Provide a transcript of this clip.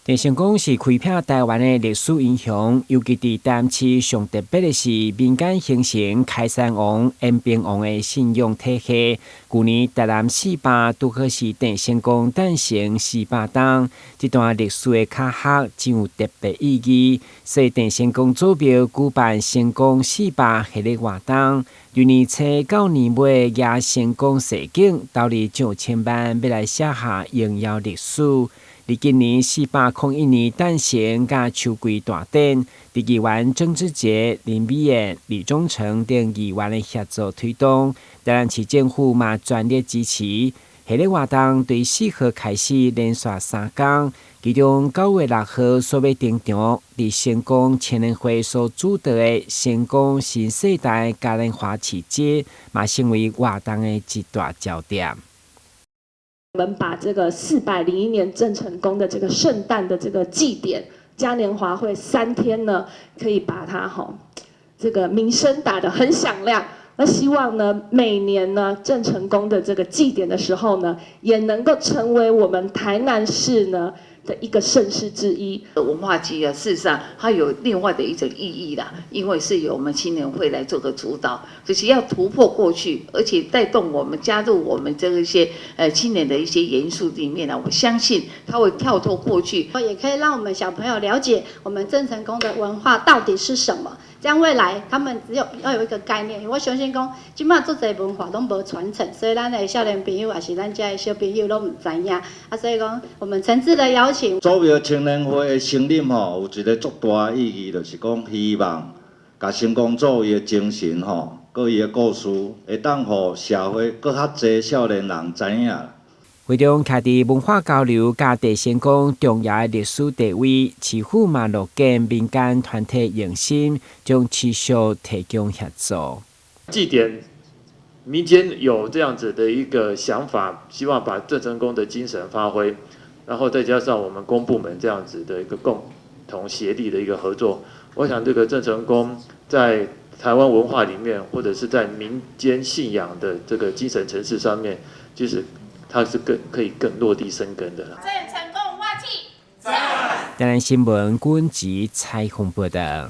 鄭成功是開闢臺灣的歷史英雄，尤其佇台南市上特別的是民間形成開山王、延平王的信仰體系。舊年台南四百拄好是鄭成功誕生400冬，這段歷史的巧合真有特別意義。所以鄭成功祖廟舉辦成功四百系列活動，由年初到年尾，迎成功盛景，投入上千萬，欲來寫下榮耀歷史。佇今年401年誕生佮秋季大典，佇議員鄭志杰、林美燕、李忠誠等議員的協助推動，台南市政府嘛全力支持。系列活動對4號開始連續3工，其中9月6號所欲登場，佇成功青年會所主導的成功新世代嘉年華市集，嘛成為活動的一大焦點。我們把這個401年鄭成功的這個聖誕的這個祭典嘉年華會3天呢，可以把它吼這個名聲打得很響亮。那希望呢，每年呢鄭成功的這個祭典的時候呢，也能夠成為我們台南市呢的一個盛事之一。文化祭啊，事實上它有另外的一種意義啦，因為是由我們青年會來做個主導，就是要突破過去，而且帶動我們加入我們這一些青年的一些元素裡面呢，我相信它會跳脫過去，也可以讓我們小朋友了解我們鄭成功的文化到底是什麼。這樣未來他們只有要有一個概念。我相信講，這擺足濟文化攏無傳承，所以咱的少年朋友也是咱遮的小朋友攏毋知影。啊，所以講，我們誠摯的邀請。祖廟青年會的成立吼，有一個足大的意義，就是講希望共成功祖伊的精神吼，佮伊的故事，會當予社會閣較濟少年人知影。會中徛佇文化交流佮鄭成功重要的歷史地位，市府嘛樂見民間團體用心，將持續提供協助。祭典民間有這樣子的一個想法，希望把鄭成功的精神發揮，然後再加上我們公部門這樣子的一個共同協力的一個合作，我想這個鄭成功在台灣文化裡面，或者是在民間信仰的這個精神層次上面，其實它是更可以更落地生根的。鄭成功文化祭，台南新聞軍籍采訪報道。